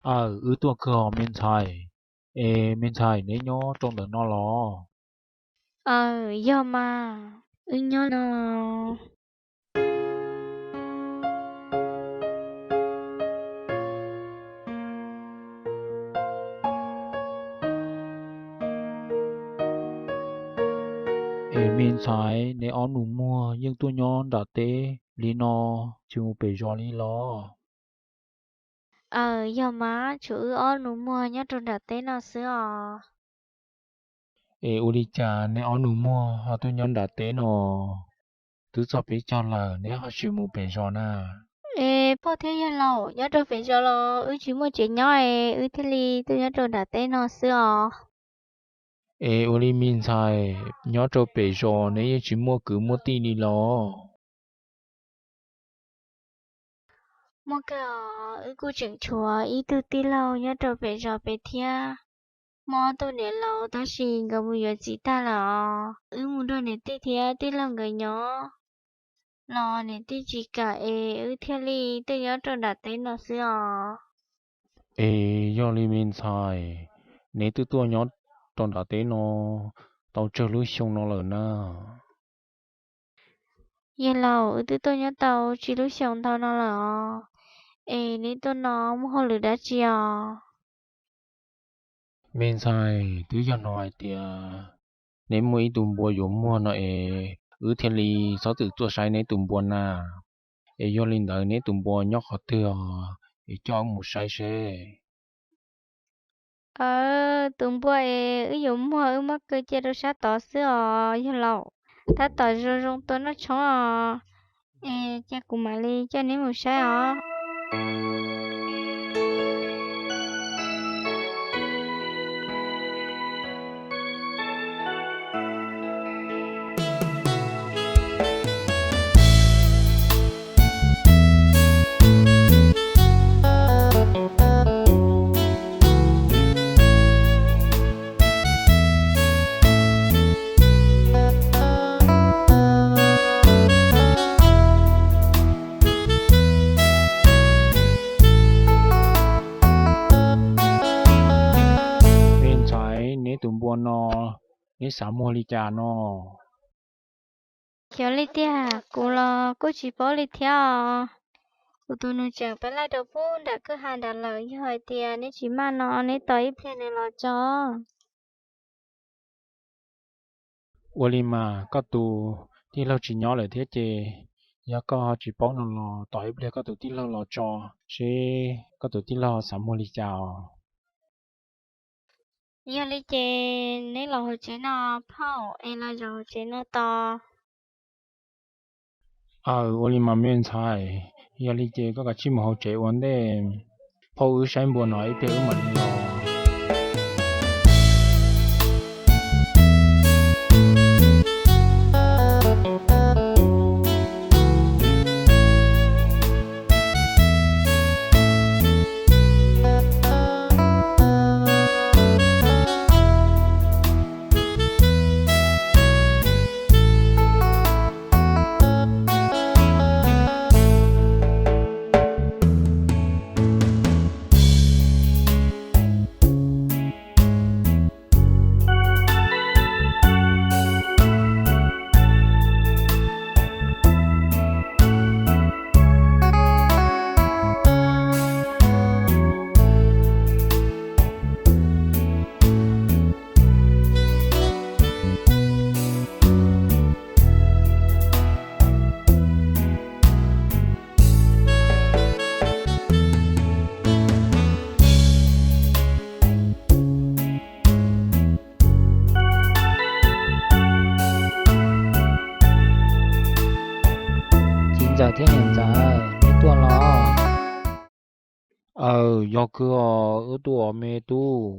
Aw, wb tuaj kawg os me ntxhais. Es me ntxhais, neb nyob rau ntawm no los? Aw, yog mas, wb nyob no. Es me ntxhais, neb ob nus muag yeej tuaj nyob nram teb li no, tsis mus pem zos li los? Aw, yog mas, tshuav wb ob nus muag nyob rau nram teb no xwb os. Es ua li cas neb ob nus muag ho tuaj nyob nram teb no? Twb txog peb caug lawm, neb ho tsis mus pem zos na? Es pog thiab yawg laus, nyob rau pem zos los wb tsis muaj tsev nyob es wb thiaj li tuaj nyob rau nram teb no xwb os. Es ua li me ntxhais, nyob rau pem zos neb yeej tsis muaj kwv muaj tij li los? Muaj kawg os, wb kuj tseem tshuav ib tug tij laug nyob rau pem zos pem thiab. Muaj ob tug niam laus tab sis nkawd mus yuav txiv tag lawm os. Wb mus nrog niam tij thiab tij laug nkawd nyob los niam tij tsis kam es wb thiaj li tuaj nyob rau nram teb no xwb os. Es yog li me ntxhais, neb twb tuaj nyob rau nram teb no tau tsawg lub xyoo no lawm na? Yawg laus, wb twb tuaj nyob tau tsib lub xyoos ntau no lawm os. Es neb tuaj no muaj hauj lwm dab tsi os? Me ntxhais, twb yog hnov hais tias neb muaj ib tug npua yuav muag no es wb thiaj li txhob txwm tuaj saib neb tus npua na. Es yog li ntawd neb tus npua nyob qhov twg os, es coj wb mus saib seb. Aw, tus npua es wb yuav muag wb muab kaw cia rau sab tod xwb os yawg laus. Tab tom zoo zoo tua noj tshoob os. Es cia kuv mam li coj neb mus saib os. Me ntxhais, neb tus npua no neb xav muag li cas no? Xyov li tiag, kuv los kuj tsis paub li thiab os. Kuv tus nus tseem pab laij rau pub nram kwj ha nrad lawm, yog hais tias neb tsis maj no neb tos ib pliag nws los tso. Ua li mas koj tus tij laug tsis nyob lawm thiab ces, yog koj ho tsis paub no los tos ib pliag koj tus tij laug los tso, seb koj tus tij laug ho xav muag li cas os. Yog li ces neb los hauv tsev no phauj, es los zaum hauv tsev no tos. Aw, ua li mas me ntxhais, yog li ces koj kav tsij mus hauv tsev ua ntej, phauj wb saib npua no ib pliag wb mam li los. Txiv ntxawm thiab niam ntxawm, neb tuaj los? Aw, yog kawg os, wb tuaj os me tub.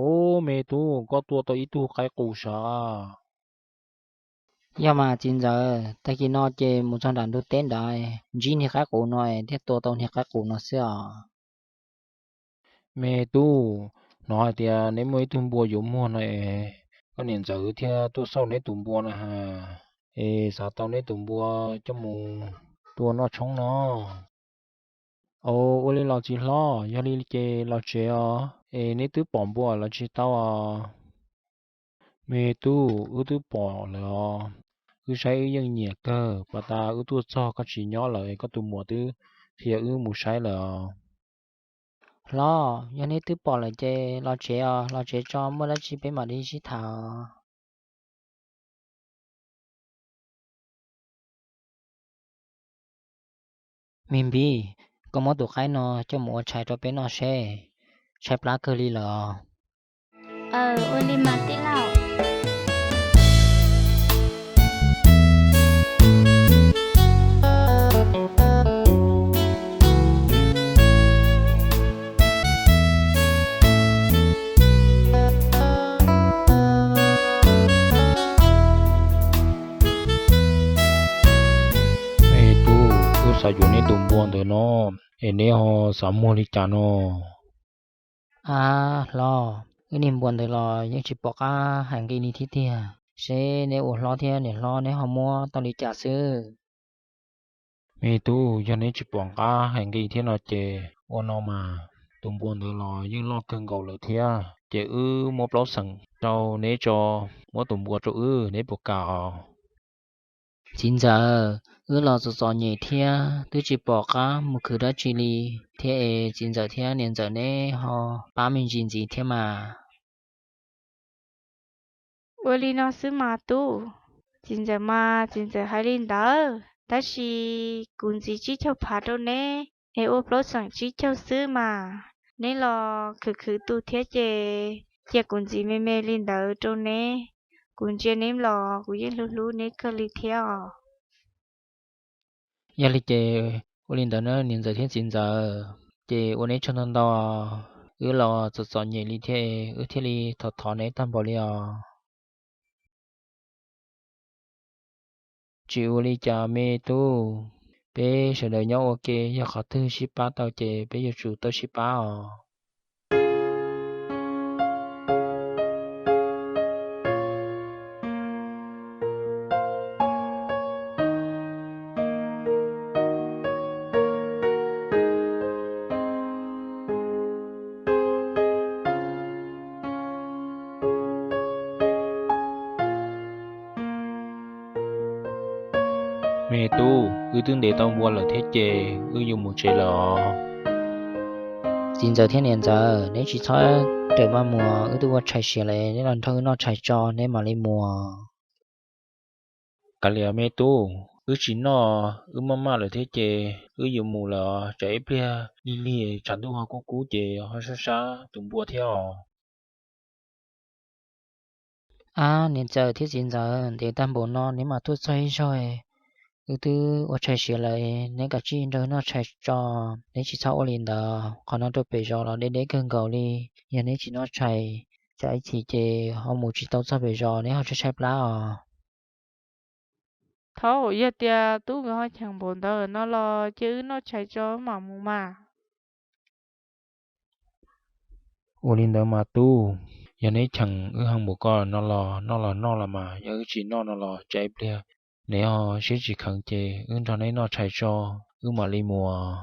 Ub, me tub, koj tua tau ib tug qaib qus sav? Yog mas txiv ntxawm, tag kis no ces mus txog nram ntug teb nrad, ntsib niag qaib qus no es thiaj tua tau niag qaib qus no xwb os. Me tub, hnov hais tias neb muaj ib tug npua yuav muag no es, koj niam ntxawm thiaj tuaj xauj neb tus npua no ha, es xav tau neb tus npua coj mus tua noj tshoob no. Au, ua li los txiv hlob, yog li ces los tsev os, es neb twb pom npua los tsis tau os? Me tub, wb twb pom lawm os. Wb saib wb yeej nyiam kawg, pas tas wb tuaj txog koj tsis nyob lawm, koj tus muam twb qhia wb mus saib lawm os. Hlob, yog neb twb pom lawm ces los tsev os, los tsev tso, muaj dab tsi peb mam li sib tham. Me Npib, koj muab tus qaib no coj mus ua tshais rau peb noj seb, tshaib plab kawg li lawm os. Ua li mas tij laug. Es tub, wb xav yuav neb tus npua ntawd no, es neb ho xav muag li cas no? Ab hlob, wb niag npua ntawd los yeej tsis pom qab hais nqi li thiab tiag, seb neb ua hlob thiab niam hlob neb ho muab tau li cas xwb. Me tub, yog neb tsis pom qab hais nqi thiab no ces ua no mas, tus npua ntawd los yeej loj kawg nkaus lawm thiab, ces wb muab plaub xeem rau neb tso, muab tus npua rau wb, neb puas kam os? Txiv ntxawm, wb los txom txom nyem thiab twb tsis pom qab mus khwv dab tsi li thiab es txiv ntxawm thiab niam ntxawm neb ho pab me ntsis ntxiv thiab mas. Ua li no xwb mas tub, txiv ntxawm mas txiv ntxawm hais li ntawd, tab sis kuv ntxiv tsib caug phav rau neb es ua plaub xeem tsib caug xwb mas, neb los khwv khwv tus thiab ces cia kuv ntxiv me me li ntawd rau neb. Kuv ntsia neb los kuv yeej hlub hlub neb kawg li thiab os. Yog li ces ua li ntawd na niam ntxawm thiab txiv ntxawm, ces ua neb tsaug ntau ntau, wb los txom txom nyem li thiab wb thiaj li thov thov neb tag npaum li os. Tsis ua li cas me tub, peb sawv daws nyob ua ke, yog qhov twg sib pab tau ces peb yuav tsum tau sib pab os. Me tub, wb twb ntes tau npua lawm thiab ces wb yuav mus tsev lawm os. Txiv ntxawm thiab niam ntxawm, neb tsis txhob rawm maj mus, wb twb ua tshais siav lawm, neb los nrog wb noj tshais tso neb mam li mus. Kav liam me tub, wb tsis noj, wb maj maj lawm thiab ces wb yuav mus lawm os, tsam ib pliag lig lig tshav ntuj ho kub kub ces ho sab sab tus npua thiab os. Ab niam ntxawm thiab txiv ntxawm, ntev tag npaum no neb mam tuaj txog ib zaug, wb twb ua tshais siav lawm, neb kav tsij nrog wb noj tshais tso, neb tsis txhob ua li ntawd, qhov no rau pem zos los deb deb kawg nkaus li, yog neb tsis noj tshais, tsam ib chim ces ho mus tsis tau txog pem zos neb ho tshaib tshaib plab os. Thaum yog tias tub nkawd ho cheem npaum ntawd no los cia wb noj tshais tso mam mus mas. Ua li ntawd mas tub, yog neb cheem wb heev npaum ko no los noj los noj los mas, yog wb tsis noj no los tsam ib pliag neb ho siab tsis kheev ces wb nrog neb noj tshais tso, wb mam li mus.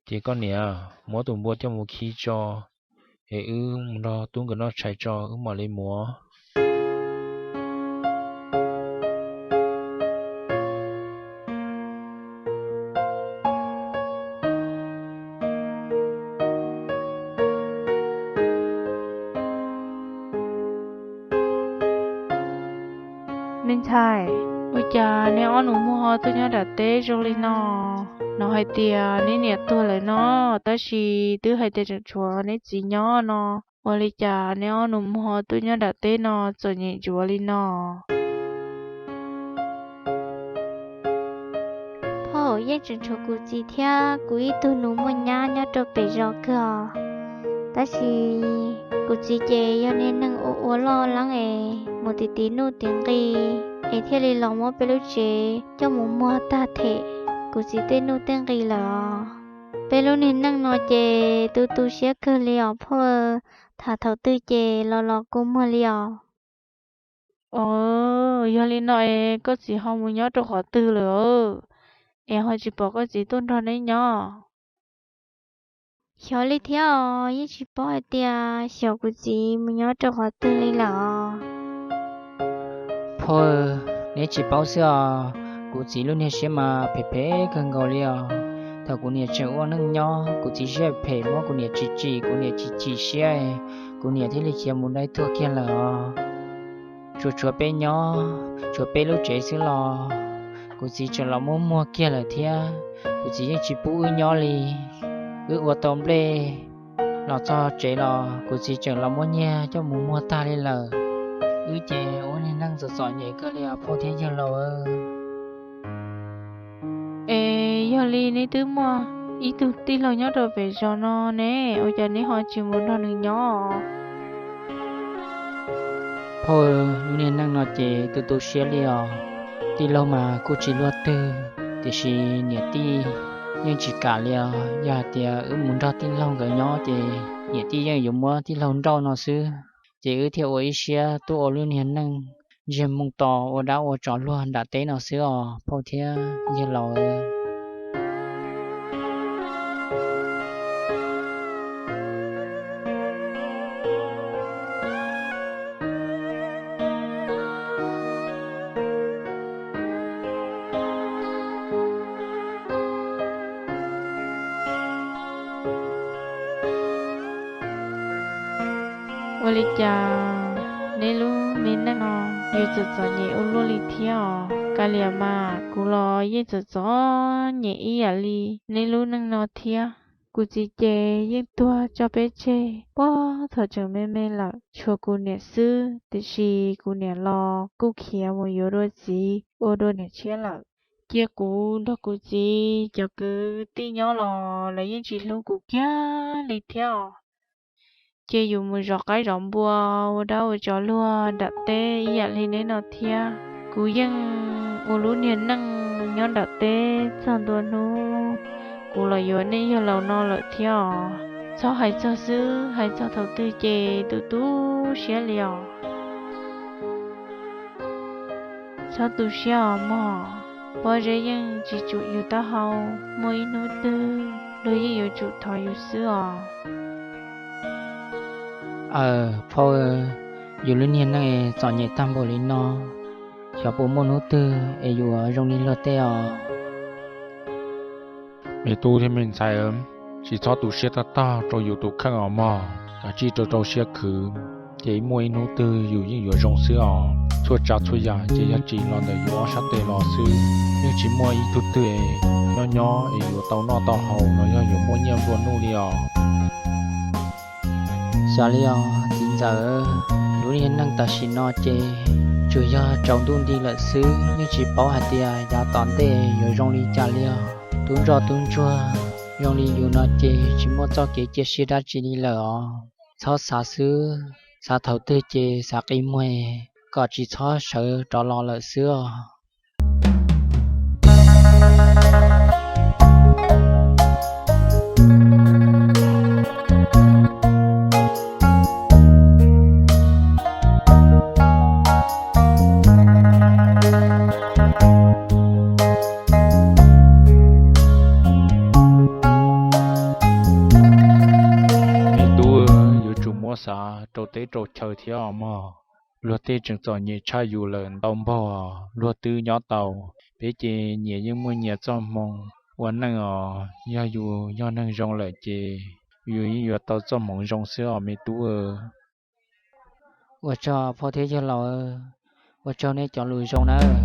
Ces koj niam, muab tus npua coj mus khi tso, es wb mus nrog tub nkawd noj tshais tso wb mam li mus. Me ntxhais, ua cas neb ob nus muag ho tuaj nyob nram teb zoo li no? Hnov hais tias neb niam tuag lawm no, tab sis twb hais tias tseem tshuav neb txiv nyob no, ua li cas neb ob nus muag ho tuaj nyob nram teb no txom nyem ntsuav li no? Phauj, yeej tseem tshuav kuv txiv thiab kuv ib tug nus muaj nyab nyob rau pem zos kawg os. Tab sis kuv txiv ces yog niag neeg ua ua loj leeb es mus tiv tiv nuj tiv nqi, es thiaj li los muab peb lub tsev coj mus muag tag them kuv txiv tej nuj tej nqi lawm os. Peb lub niag neej no ces tu tu siab kawg li os phauj, tham thaum twg ces los los kua muag li os. Os, yog li no es koj txiv ho mus nyob rau qhov twg lawm? es ho tsis pom koj txiv tuaj nrog neb nyob? Xyov li thiab os, yeej tsis paub hais tias xyov kuv txiv mus nyob rau qhov twg li lawm os. Phauj, neb tsis paub xwb os, kuv txiv lub niag siab mas phem phem kawg nkaus li os. Thaum kuv niam tseem ua neej nyob, kuv txiv siab phem muab kuv niam tsim tsim, kuv niam chim chim siab, kuv niam thiaj li khiav mus dai tuag kiag lawm os. Tsuas tshuav peb nyob, tshuav peb lub tsev xwb los kuv txiv tseem los muab muag kiag lawm thiab. Kuv txiv yeej tsis pub wb nyob li. Wb ua tau nplej los txog tsev los kuv txiv tseem los muab nyiag coj mus muag tag li lawm. Wb ces ua niag neej txom txom nyem kawg li os phauj thiab yawg laus. Es yog li neb twb muaj ib tug tij laug nyob rau pem zos no ne, ua cas neb ho tsis mus nrog nws nyob? Phauj, lub niag neej no ces tu tu siab li os. Tij laug mas kuj tsis luaj twg, tiam sis niam tij yeej tsis kam li os. Yog hais tias wb mus nrog tij laug nkawd nyob ces niam tij yeej yuav muab tij laug nrauj no xwb. Ces wb thiaj ua ib siab tuaj ua lub niag neej ntsiag moo to ua dab ua tsov luag nram teb no xwb os phauj thiab yawg laus. Ua li cas neb lub me neej no yuav txom txom nyem ua luaj li thiab os? Kav liam mas, kuv los yeej txom txom nyem ib yam li neb lub neej no thiab. Kuv txiv ces yeej tuag tso peb tseg puag thaum tseem me me lawm, tshuav kuv niam xwb, tiam sis kuv niam los kuj khiav mus yuav dua txiv ua dua niam tshiab lawm. Cia kuv nrog kuv txiv cov kwv tij nyob los lawv yeej tsis hlub kuv kiag li thiab os. Ces yus mus zov qaib zov npua ua dab ua tsov luag nram teb ib yam li neb no thiab. Kuv yeej ua lub niag neej nyob nram teb txog ntua hnub kuv los yuav nej yawg laus no lawm thiab os. Txhob hais txog xwb, hais txog thaum twg ces tu tu siab li os. Txhob tu siab os mog, pob zeb yeej tsis tsum yus taub hau, muaj ib hnub twg luag yeej yuav tsum thov yus xwb os. Aw, phauj, yus lub niag neej txom nyem tag npaum li no, xyov puas muaj hnub twg es yuav zoo li luag tej os. Me tub thiab me ntxhais, tsis txhob tu siab tag tog rau yus tus kheej os mog. Kav tsij rau rau siab khwv, ces muaj ib hnub twg yus yeej yuav zoo xwb os. Txhua tsav txhua yam ces yog tsim los ntawm yus ob sab tes los xwb. Yeej tsis muaj ib tug twg es nyob nyob es yuav tau noj tau haus los yog yuav muaj nyiaj nplua nuj li os. Xyov li os txiv ntxawm, lub niag neej tam sim no ces tsuas yog tsaus ntuj nti lawm xwb, yeej tsis paub hais tias yav tom ntej yuav zoo li cas li os. Tub ntsoj tub ntsuag zoo li yus no ces tsis muaj txoj kev cia siab dab tsi li lawm os. Txhob xav xwb, xav thaum twg ces xav qi muag kom tsis txhob sawv rov los lawm xwb os. Me tub, yuav tsum muab xav rau teb rau chaw thiab os mog. Luag tej tseem txom nyem tshaj yus lawm ntau npaug os. Luag twb nyob tau, peb ces nyias yeej muaj nyias txoj hmoo ua neej os. Yog yus yog neeg zoo lawm ces yus yeej yuav tau txoj hmoov zoo xwb os me tub. Ua tsaug phauj thiab yawg laus, ua tsaug nej cov lus zoo nawb.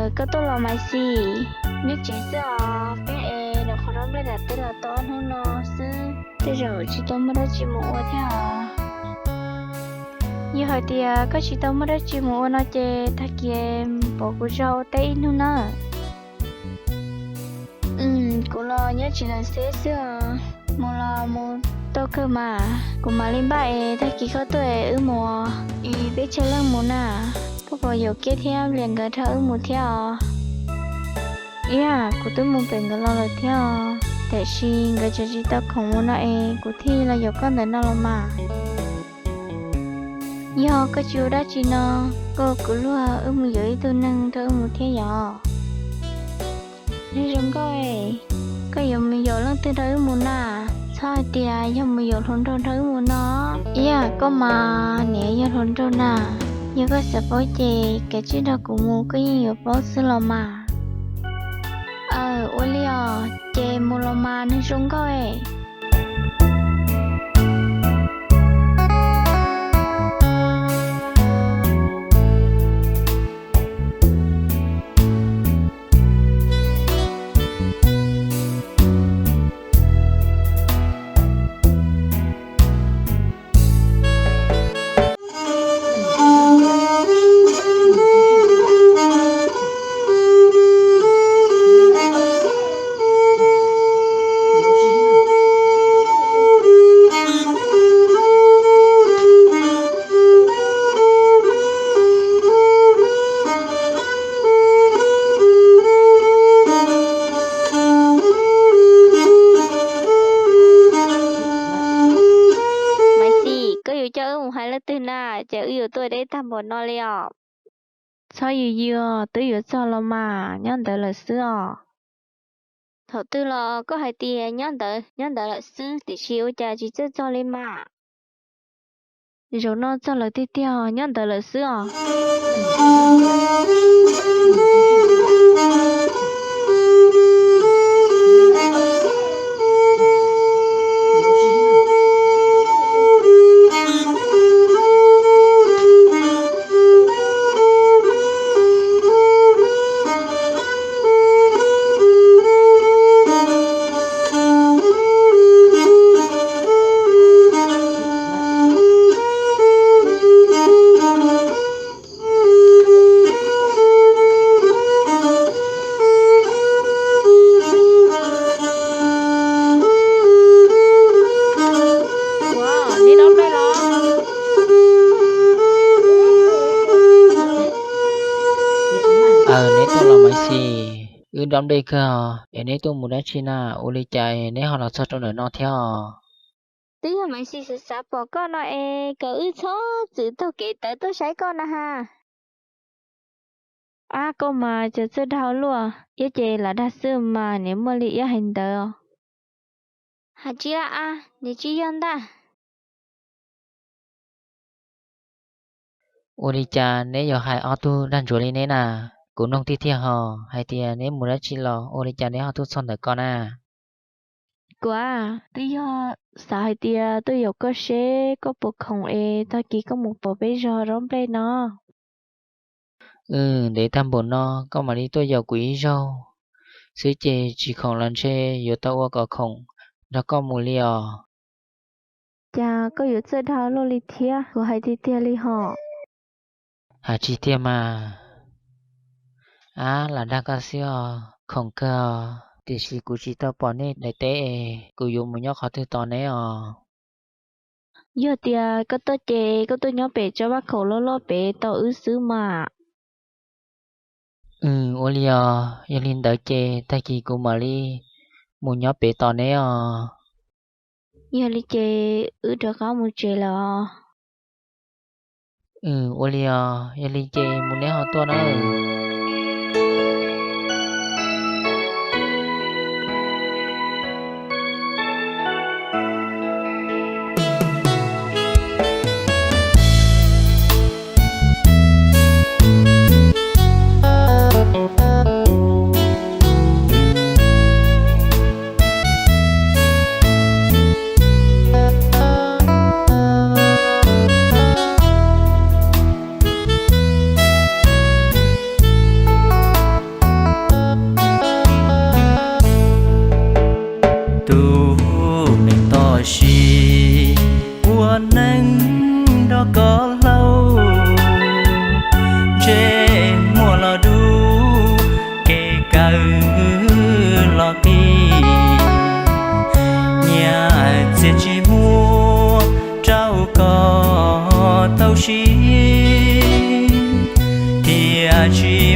Koj tuaj los Maiv Xis? Nyob tsev xwb os, peb es nyuam qhuav noj nplej nram teb los tau ob hnub no xwb, tej zaum tsis tau muaj dab tsi mus ua thiab os. Yog hais tias koj tsis tau muaj dab tsi mus ua no ces tag kis pov kuv zog ua teb ib hnub nawb. Kuv los nyob tsev lawm xwb xwb os, mus los mus tau kawg mas. Kuv mam li npaj es tag kis koj tuaj es wb mus, es peb tsawg leej mus na. Koj puas yuam Kiab thiab Nplias nkawd nrog wb mus thiab os? Iab, kuv twb mus pem nkawd los lawm thiab os, tiam sis nkawd tseem tsis tau khoom mus no es kuv thiaj los yuam koj ntawm no los mas. Yog koj tsis ua dab tsi no, koj kuv luag wb mus yuam ib tug neeg nrog wb mus thiab yom? Neeg zoo nkauj, koj yuav mus yuam leej twg nrog wb mus na? Txhob hais tias yog mus yuam hluas nraug nrog wb mus no. Iab, koj mas niam yog hluas nraug na, yog koj xav paub ces kav tsij nrog kuv mus koj yeej yuav paub xwb los mas. Aw, ua li os, ces mus los mas neeg zoo nkauj. Maiv Xis, koj yuav coj wb mus hais leej twg na, ces wb yuav tuaj deb tag npaum no li os. Txhob yws yws, twb yuav txog los mas, nyob ntawd lawm xwb os. Thaum twg los koj hais tias nyob ntawd nyob ntawd lawm xwb, tiam sis ua cas tsis txawj txog li mas? Zaum no txog lawm tiag tiag, nyob ntawd lawm xwb os. Aw, neb tuaj los Maiv Xis, wb dob nplej kawg os, es neb tuaj mus dab tsi na, ua li cas neb ho los txog rau ntawm no thiab os? Twb yog Maiv Xis xav xav pom koj no es kom wb txhob txwm taug kev tawv tuaj saib koj na has. Ab, koj mas cas txawj dag ua luaj, iab ces lam dag xwb mas, niam muaj li iab hais ntawd. Hais tsis a, nws tsis yog ntag. Ua li cas neb yuav hais ob tug dag ntsuav li neb na? Kuv noog tiag tiag hos, hais tias neb mus dab tsi los ua li cas neb ho tuaj txog ntawm ko na? Kuv twb yog xav hais tias tuaj yaum koj seb koj puas khoom es tag kis koj mus pom peb zog dob nplej no. Ntev tag npaum no koj mam li tuaj yaum kuv ib zaug xwb ces tsis khoom los ntshe yuav tau ua kom khoom nrog koj mus li os. Cas koj yuav txawj dag luaj li thiab, kuv hais tiag tiag li hos. Hais tsis tiag mas. Ab, lam dag koj xwb os, khoom kawg os, tiam sis kuv tsis tau pom nej daim teb es kuv yuav mus nyob qhov twg tos neb os. Yog tias koj tuaj ces koj tuaj nyob pem tsob vaj khaum loj loj pem tos wb xwb mas. Ua li os, yog li ntawd ces tag kis kuv mam li mus nyob pem tos neb os. Yog li ces wb rov qab mus tsev lawm os. Ua li os, yog li ces mus neb ho tuaj na.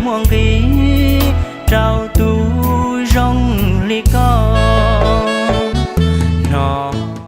muaj nqis rau tu